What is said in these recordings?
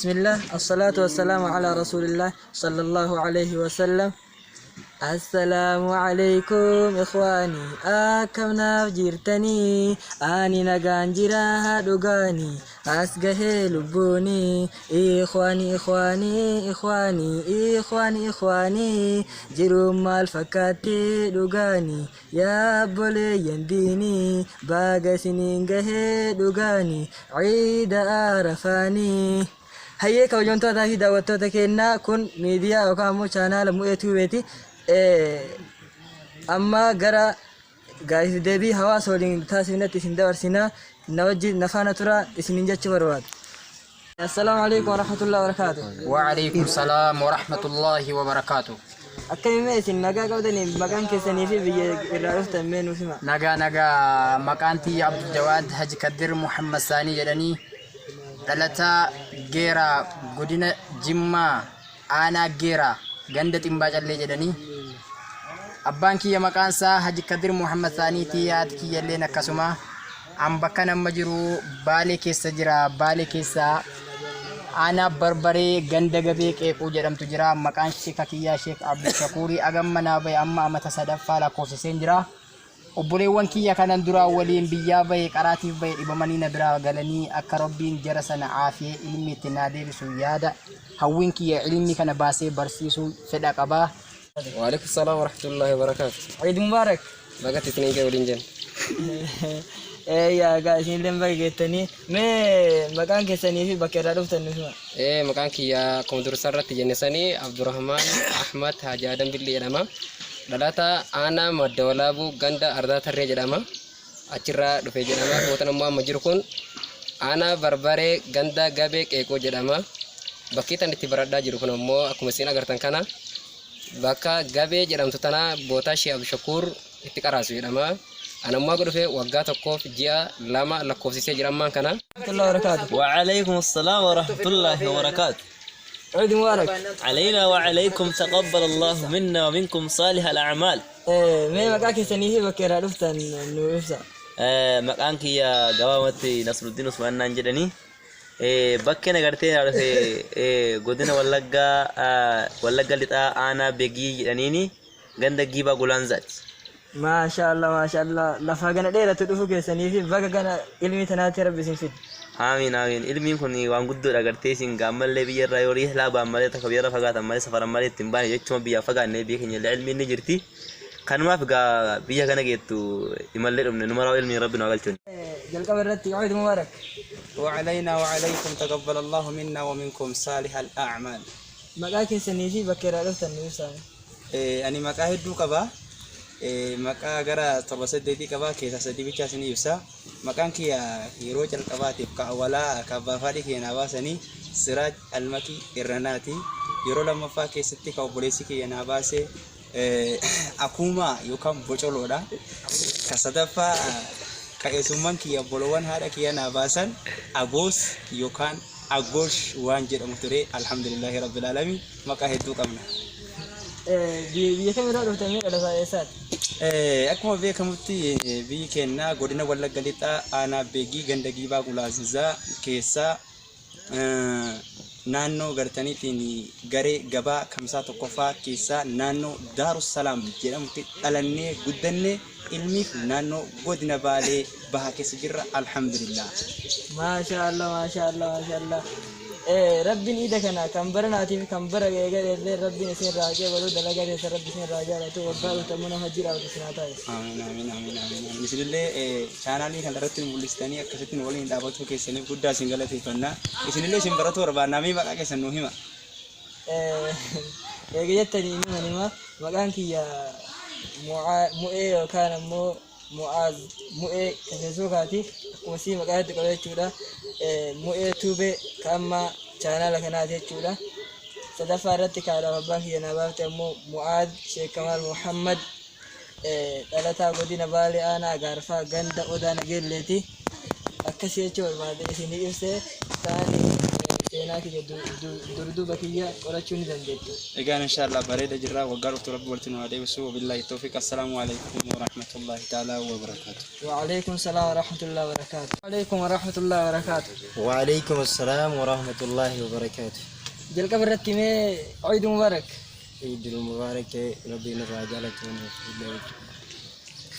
Bismillah, assalatu wassalamu ala rasulillah sallallahu alayhi wasallam. Assalaamu alaykum ikhwaani, akkam naaf jirtanii? Ani nagaan jira dhugaani, as gahee lubbuuni. Ikhwaani, ikhwaani, ikhwaani, ikhwaani, ikhwaani, jiruun maal fakkaatti dhugaani? Yaa obboleeyyan diinii, baga isiniin gahee dhugaani, ciida Arafaanii. Hayyee, kabajamtootaa fi daawwattoota keenyaa, kun miidiyaa yookaan ammoo chaanaala Mu'ee Tuubeeti. Amma gara gaafii deebii hawaasa waliin taasifnetti isin dabarsinaa, na wajjin na faana tura isiniin jechuu barbaada. Assalaamu alaikum warahmatullahi wabarakaatu. وعليكم السلام ورحمة الله وبركاته. Akkamii isin, nagaa qabdanii? Maqaan keessanii fi biyya irraa dhuftan mee nuuf hima. Nagaa, nagaa. Maqaan tiyya Abdul Jawaad Haji Kadir Muhammad Saanii jedhanii, dhalataa Geeraa, godina Jimmaa, aanaa Geeraa, ganda Ximbaa Callee jedhanii. Abbaan kiyya maqaan isaa Haji Kadir Muhammad Saaniiti, haati kiyya illeen akkasuma. An bakka nama jiru Baalee keessa jira. Baalee keessa aanaa Barbaree, ganda Gabee Qeequu jedhamtu jira. Maqaan sheeka kiyyaa Sheek Abdul Shakuurii. Agamma naa bahe amma amata sadaffaa lakkoofsiseen jira. Obboleewwan kiyya kanan duraa waliin biyyaa bahe, qaraatiif bahe, dhibamanii na biraa galanii, akka Rabbiin jara sana aafiyee ilmi itti naa deebisu yaada. Hawwiin kiyya ilmi kana baasee barsiisuu fedha qabaa. وعليكم السلام ورحمة الله وبركاته. Eid Mubarak. Baga isiniin ga'e waliin jenna. Yaa gaa, isinillee baga geettanii. Mee maqaan keessanii fi bakka irraa dhuftan nuuf hima. Maqaan kiyya akkuma dursa irratti jenne sanii Abdurrahman Ahmad Haji Adam Billi jedhama. Dhalataa aanaa Madda Walaabuu, ganda Ardaa Tarree jedhama. Achirraa dhufe jedhama. Bootan ammoo amma jiru kun aanaa Barbaree, ganda Gabee Qeeqoo jedhama. Bakki tan itti baradhaa jiru kun ammoo akkuma isin agartan kana bakka Gabee jedhamtu tana, bootaa Shee Abdushakuur itti qaraasu jedhama. An ammoo aga dhufe waggaa 1 fi ji'a 2 lakkoofsisee jira ammaan kana. Warahmatullahi wabarakaatu. وعليكم السلام ورحمة الله وبركاته. Eid Mubarak. علينا وعليكم، تقبل الله منا ومنكم صالح الأعمال. Mee maqaa keessanii fi bakka irraa dhuftan nu ibsa. Maqaan kiyya gabaabumatti Nasruddin Usmaan naan jedhanii. Bakki na gartee irraa dhufe godina Wallaggaa, Wallagga Lixaa, aanaa Begii jedhaniini, ganda Giibaa Gulaanzaati. Maasha Allah, maasha Allah. Lafa gana dheeratu dhufuu keessanii fi baga gana ilmi tanaatti Rabbi isin fide. Amiin, amiin. Ilmiin kun waan guddoodha gartee isin gaammallee biyya irraa yoo riihlaa ba'an malee, takka biyya irra fagaatan malee, safaran malee ittiin baane jechuma, biyyaa fagaannee biyya keenya illee ilmiin ni jirti. Kanumaaf egaa biyya kana geettu imallee dhumne nu maraa ilmiin Rabbi nu haa galchuun. Jalqaba irratti Eid Mubarak. وعلينا وعليكم، تقبل الله منا ومنكم صالح الأعمال. Maqaa keessanii fi bakka irraa dhuftan nu ibsa. Ani maqaa hedduu qaba. Maqaa gara torba saddeetii qaba, keessaa sadii bichaa isinii ibsa. Maqaan kiyya yeroo calqabaatiif ka awwalaa ka abbaa fi haadhi kiyya naa baasanii Siraaj Almakii Irranaati. Yeroo lammaffaa keessatti ka obboleessi kiyya naa baase Akuumaa yookaan Bocoloodha. Ka sadaffaa ka eessummaan kiyya obboloowwan haadha kiyya naa baasan Agoos yookaan Agoosh waan jedhamu ture. Alhamdulillahi Rabbil Aalamiin, maqaa hedduu qabna. Biyya kam irraa dhuftan, mee dhalataa eessaati? Akkuma beekamutti biyyi keenya godina Wallagga Lixaa, aanaa Beegii, ganda Giibaa Gulaanzaa keessaa, naannoo gartaniitiin garee gabaa Kamsaa tokkoffaa keessaa naannoo Daarussalaam jedhamutti dhalannee guddannee, ilmiif naannoo godina Baalee Bahaa keessa jirra, alhamdulillah. Maasha Allah, maasha Allah, maasha Allah. Rabbiin iida kana kan baranaatiif kan bara eegalee Rabbiin isin irraa qeebalu, dalagaa keessa Rabbi isin irraa jaalatu, waggaa dhuftu ammoo nama hajji raawwatu isin haa taasisu. Amiin, amiin, amiin, amiin, amiin. Isinillee chaanaalii kana irratti nu mul'istanii akkasitti nu waliin dhaabachuu keessaniif guddaa isin galateeffanna. Isinillee isin baratu barbaannaa, mee maqaa keessan nuu hima. Eega jettanii inni manima maqaan kiyya Mu'ee yookaan ammoo Mu'aaz Mu'ee ka Feesbuukaati, akkuma sii maqaa hedduu qaba jechuudha. Mu'ee Tuubee ka amma chaanaala kanaati jechuudha. Sadaffaa irratti kaadhaaf abbaan kiyya naa baafte ammoo Mu'aaz Sheek Kamaal Muhammad, dhalataa godina Baalee, aanaa Gaarfaa, ganda Odaa Nageelleeti. Akkasii jechuu barbaade isinii ibsee ta'anii. Seenaa kiyya durduuba kiyya qorachuu ni dandeettu. Egaan inshallah bareeda jirra waggaa dhuftu rabbi walitti nu haa deebisu. Wabillahi tawfiq. Assalaamu alaikum warahmatullahi ta'ala wabarakaatu. وعليكم السلام ورحمة الله وبركاته. وعليكم ورحمة الله وبركاته. وعليكم السلام ورحمة الله وبركاته. Jalqaba irratti mee Eid Mubarak. عيد المبارك ربي نرى جالتون.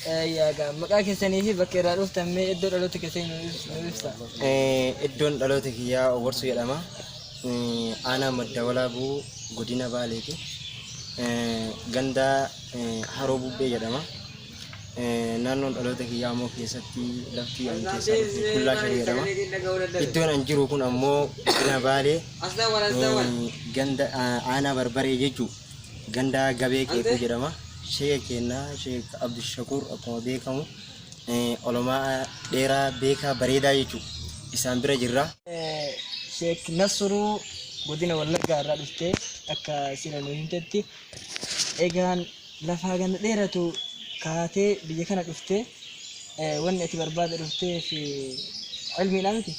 Egaa maqaa keessanii fi bakka irraa dhuftan mee iddoo dhaloota keessanii nu ibsa. Iddoon dhaloota kiyyaa Oborsuu jedhama. Aanaa Madda Walaabuu godina Baaleeti. Ganda Haroo Bubbee jedhama. Naannoon dhaloota kiyyaa ammoo keessatti lafti ani keessaa dhufe Kullaa Shanii jedhama. Iddoon an jiru kun ammoo godina Baalee ganda aanaa Barbaree jechuu ganda Gabee Qeequu jedhama. Sheeka kennaa Sheek Abdushakuur akkuma beekamu olomaa dheeraa beekaa bareedaa jechuu isaan bira jirra. Sheek Nasruu godina Wallaggaa irraa dhuftee akka sila nu himtetti egaan lafaa ganda dheeratu kaatee biyya kana dhuftee wanni ati barbaada dhuftee fi ilmiidha miti.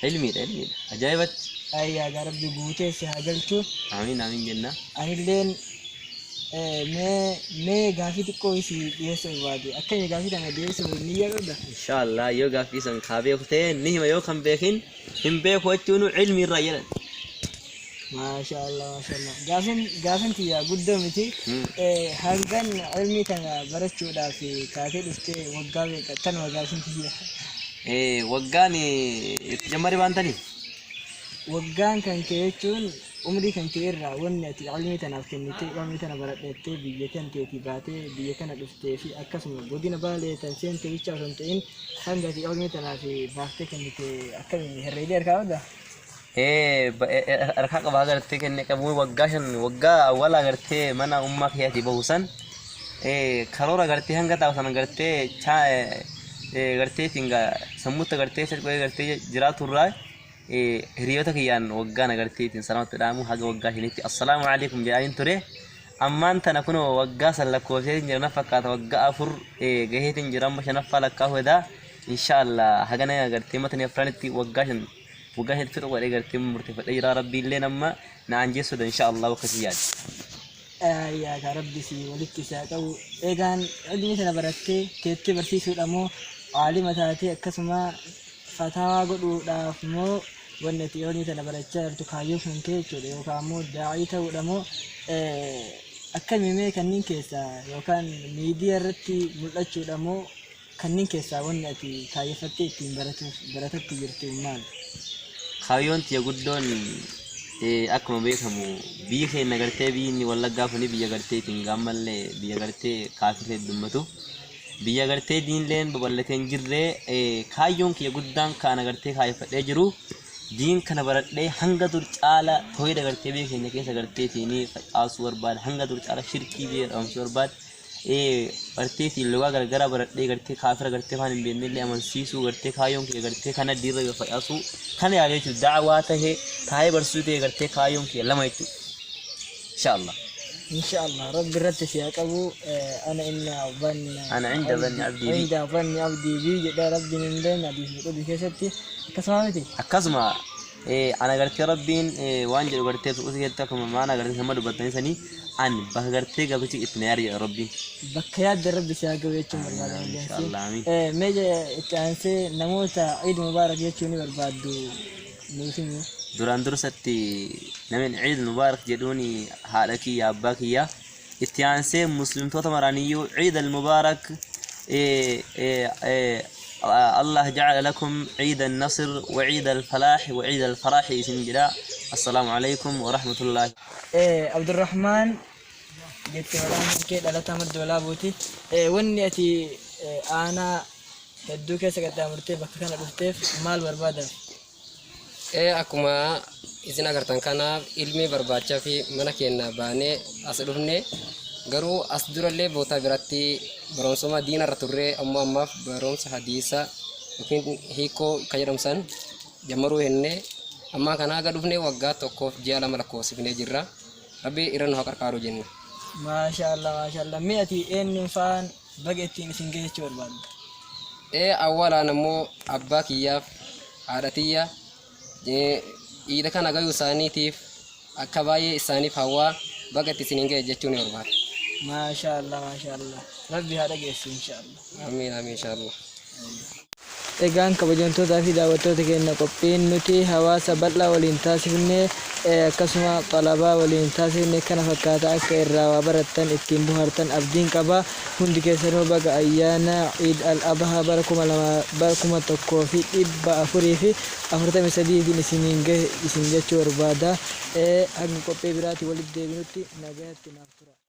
Ilmiidha ilmiidha. Ajaa'ibatti. Ayyaa gaa rabbi guutee si haa galchu. Amiin amiin jenna. Anilleen mee gaafii xiqqoo isii dhiyeessuu barbaade. Akkami gaafii kana dhiyeessuu niyyaa qabda? Inshallah yoo gaaffii san kaa beeku ta'e ni hima yoo kan beekin hin beeku jechuun ilmi irraa jedhan. Maasha Allah maasha Allah. Gaafin tiyya guddoo miti. Hangan ilmii kana barachuudhaaf kaatee dhuftee waggaa meeqa tanuma gaafin tiyya. Waggaan itti jammari baantanii? Waggaan kan kee jechuun umrii kan kee irraa wanni ati ilmii tanaaf kennitee ilmii tana baradhettee biyya kan keetii baatee biyya kana dhuftee fi akkasuma godina Baalee tan seente bicha osoo hin ta'in hanga ati ilmii tanaaf baaftee kennite akkamiin herreedee harkaa qabda? Harkaa qabaa gartee kenne qabu waggaa 5 waggaa awwalaa gartee mana ummaa kiyyaatii bahu san karoora gartee hanga taa'u sana gartee gartee ittiin sammuutta gartee salphee gartee jiraatu irraa hiriyoota kiyyaan waggaan agartee ittiin salaamatti dhaamu haga waggaa 5tti assalaamu alaikum jedhaniin ture. Ammaan tana kunoo waggaa san lakkoofseetiin jira na fakkaata waggaa 4 gaheetiin jira amma shanaffaa lakkaa'u hedaa inshallah hagana gartee matanii afranitti waggaa 5 waggaa 5tti fixu godhee gartee murteeffadhee jira rabbiillee nama na anjeessuudha inshallah akkasii yaade. Yaa kaa rabbi si walitti si haa qabu. Egaan ilmii sana barattee teettee barsiisuudha moo aalima taatee akkasuma fataawaa godhuudhaaf moo wanni ati ilmii tana barachaa jirtu kaayyoo kan kee jechuudha yookaan immoo daa'ii ta'uudha moo akkamii mee kanneen keessaa yookaan miidiyaa irratti mul'achuudha moo kanneen keessaa wanni ati kaayyeffattee ittiin baratuuf baratatti jirtu maal? Kaayyoon tiyya guddoon akkuma beekamu biyyi keenya gartee biyyi inni Wallaggaa kuni biyya gartee ittiin gaammallee biyya gartee kaafirri heddummatu biyya gartee diinleen babal'atee hin jirre kaayyoon kiyya guddaan kaana gartee kaayyeffadhee jiru diin kana baradhee hanga dur caala tooyida gartee biyya keenya keessa gartee ittiin facaasuu barbaada hanga dur caala shirkii biyya dhabamsuu barbaada gartee ittiin lugaa garagaraa baradhee gartee kaafira gartee afaan hin beeknellee amansiisuu gartee kaayyoon kiyya gartee kana diirra facaasuu kana yaada jechuudha da'awaa tahee taa'ee barsiisuu ta'e gartee kaayyoon kiyya lama jechuudha inshallah. Inshallah rabbi irratti si haa qabu. Ana inna dhanna Ana inda dhanni abdii bi. Inda dhanni abdii bi jedha rabbiin hin beekne hadiisni qudus keessatti akkasuma miti. Akkasuma ana gartee rabbiin waan jedhu gartee tuquu keessatti akkuma maana gartee sama dubbatanii sanii an bakka gartee gabrichi itti na yaada jedha rabbiin. Bakka yaadde rabbi si haa gahu jechuun barbaada. Inshallah amiin. Mee itti aansee namoota Eid Mubarak jechuu ni barbaaddu nuuf himi. Duraan dursatti namni Eid Mubarak jedhuun haadha kiyya abbaa kiyya itti aansee muslimtoota maraaniyyuu Eid al-Mubarak Allah ja'ala lakum Eid al-Nasr wa Eid al-Falah wa Eid al-Farah isin jedha. Assalaamu alaikum wa rahmatullahi. Abdurrahman jette maqaan kee dhalataa Madda Walaabuuti. Wanni ati aanaa hedduu keessa qaxxaamurtee bakka kana dhufteef maal barbaadaaf? Akkuma isin agartan kanaaf ilmi barbaachaa fi mana keenya baanee as dhufne garuu as durallee boota biratti barumsuma diina irra turree ammoo ammaaf barumsa hadiisa yookiin hiikoo kan jedhamu san jammaruu henne ammaa kana haga dhufne waggaa 1f ji'a 2 lakkoofsifnee jirra. Rabbi irra nu haa qarqaaru jenna. Maashaallah maashaallah. Mee ati eenyuun faan baga ittiin isin gahee jechuu barbaadda? Awwalaan ammoo abbaa kiyyaaf haadha tiyya Iida kana gayuu isaaniitiif akka baay'ee isaaniif hawwaa baga itti isiniin ga'e jechuun ni barbaada. Maashaa Allah, maashaa Allah. Rabbi haa dhageessu inshaallah. Amiin amiin inshaallah. Egaan kabajamtootaa fi daawwattoota keenya, qophiin nuti hawaasa bal'aa waliin taasifne, akkasuma xalabaa waliin taasifne kana fakkaata. Akka irraa waa barattan, ittiin bohaartan abdiin qaba. Hundi keessanuu baga ayyaana Iid al Adhaa bara 1443tiin isiniin gahe isin jechuu barbaada. Hanga qophii biraatiin walitti deebinutti nagayatti naaf tura.